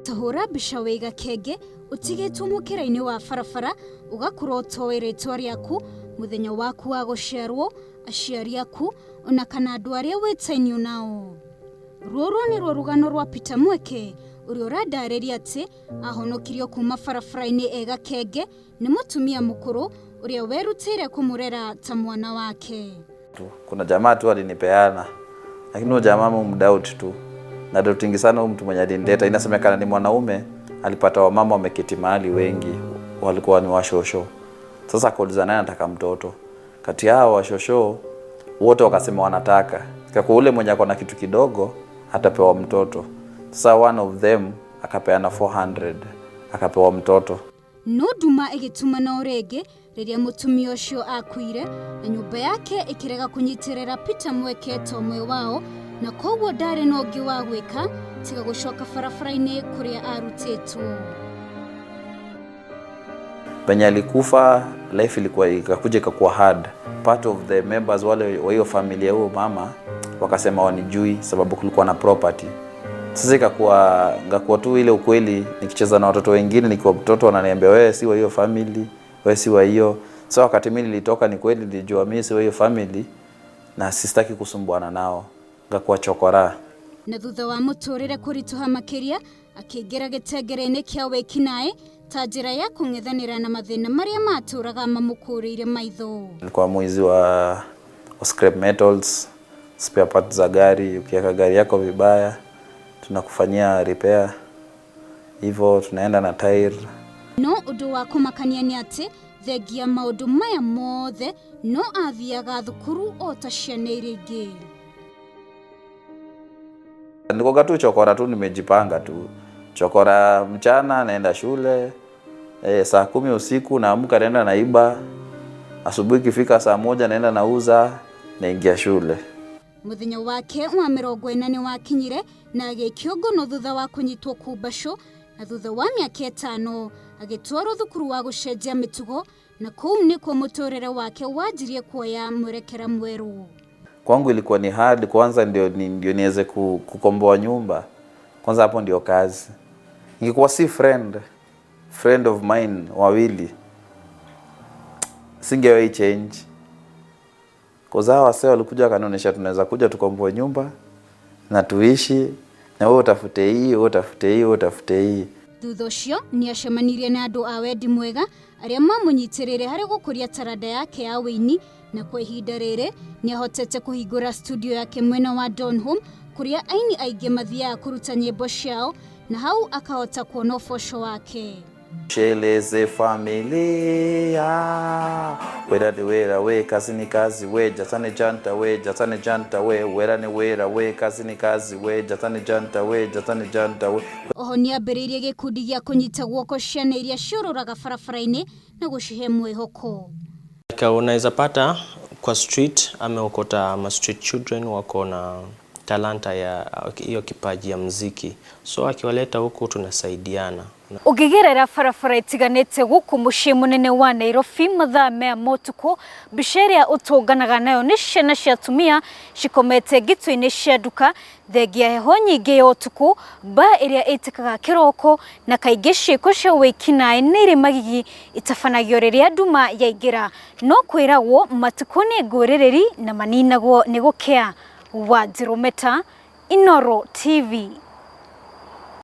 Ta hũra mbica wĩ gakenge ũtigĩtwo mũkĩra-inĩ wa barabara, ũgakorwo ũtoĩ rĩtwa rĩaku, mũthenya waku wa gũciarwo, aciari aku, ona kana andũ arĩa wĩtainio nao. Rũrũ nĩruo rũgano rwa Peter Mweke ũrĩa ũrandarĩria atĩ ahonokirio kuma barabara-inĩ e gakenge nĩ mũtumia mũkũrũ ũrĩa werutĩire kũmũrera ta mwana wake. Tu. Kuna jamaa tu alinipeana, lakini huyo jamaa mumdoubt tu na doubtingi sana huyu mtu mwenye alinileta. Inasemekana ni mwanaume, alipata wamama wameketi mahali wengi, walikuwa ni washosho. Sasa akauliza naye anataka mtoto, kati yao washosho wote wakasema wanataka. Kwa ule mwenye ako na kitu kidogo atapewa mtoto. Sasa one of them akapeana 400 akapewa mtoto. No nduma ĩgĩtumana o rĩngĩ rĩrĩa mũtumia ũcio akuire na nyũmba yake ĩkĩrega kũnyitĩrĩra Peter Mweke ta ũmwe wao, na koguo ndarĩ na ũngĩ wa gwĩka tiga gũcoka barabara-inĩ kũrĩa arutĩtwo. Penye alikufa, life ilikuwa ikakuja ikakuwa hard. Part of the members wale wa hiyo familia, huyo mama, wakasema wanijui sababu kulikuwa na property. Sasa ikakuwa ngakuwa tu ile ukweli, nikicheza na watoto wengine nikiwa mtoto wananiambia, "Wewe si wa hiyo family, wewe si wa hiyo." So wakati mimi nilitoka, ni kweli nilijua mimi si wa hiyo family na sistaki kusumbuana nao, ngakuwa chokora. Na thutha wa mũtũrĩre kũritũha makĩria, akĩingĩra gĩtengere-inĩ kĩa wĩkinaĩ ta njĩra ya kũng'ethanĩra na mathĩna marĩa matũraga mamũkũrĩire maitho. Nilikuwa mwizi wa scrap metals, spare parts za gari. Ukiweka gari yako vibaya, tunakufanyia repair. Hivyo tunaenda na tairi. No ũndũ wa kũmakania nĩ atĩ thengia maũndũ maya mothe no athiaga thukuru o ta ciana iria ingĩ. Nilikuwa tu chokora tu, nimejipanga tu. Chokora mchana naenda shule, saa 10 usiku naamka naenda naiba. Asubuhi ikifika saa 1 naenda nauza, naingia shule. Mũthenya wake wa 40 nĩ wakinyire na agĩikio ngono thutha wa kũnyitwo kumbacũ, na thutha wa mĩaka 5 agĩtwarwo thukuru wa gũcenjia mĩtugo, na kũu nĩkuo mũtũrĩre wake wanjirie kuoya mwerekera mwerũ. Kwangu ilikuwa ni hard kwanza ndio niweze kukomboa nyumba. Kwanza hapo ndio kazi. Ingekuwa si friend of mine wawili, singewahi change. Kwa hao wasee walikuja wakanionyesha tunaweza kuja tukomboe nyumba na tuishi, na wewe utafute hii, wewe utafute hii, wewe utafute hii. Thutha ũcio nĩ acemanirie na andũ a wendi mwega arĩa mamũnyitĩrĩire harĩ gũkũria taranda yake ya wĩini, na kwa ihinda rĩrĩ nĩ ahotete kũhingũra studio yake mwena wa Donholm kũrĩa aini aingĩ mathiaga kũruta nyĩmbo ciao, na hau akahota kuona ũboco wake. Sheleze familia, wera ni wera we, kazi ni kazi we, jatane janta we, jatane janta we, wera ni wera we, kazi ni kazi we, jatane janta we, jatane janta we. Oho nĩ ambĩrĩirie gĩkundi gĩa kũnyita guoko ciana iria ciũrũraga barabara-inĩ na gũcihe mwĩhoko. Like, unaweza pata kwa street ameokota ma street children wako na talanta ya hiyo kipaji ya mziki, so akiwaleta huku tunasaidiana. Ũngĩgerera barabara itiganĩte gũkũ mũciĩ mũnene wa Nairobi mathaa maya ma ũtukũ, mbica ĩrĩa ũtũnganaga nayo nĩ ciana cia atumia cikomete ngito-inĩ cia nduka, thengia heho nyingĩ ya ũtukũ, mbaa ĩrĩa ĩtĩkaga kĩroko, na kaingĩ ciĩko cia wĩkinaĩ nĩ irĩ magigi itabanagio rĩrĩa nduma yaingĩra. No kwĩragwo matukũ nĩ ngũrĩrĩri na maninagwo nĩ gũkĩa. Wanjirũ Meta, Inooro TV.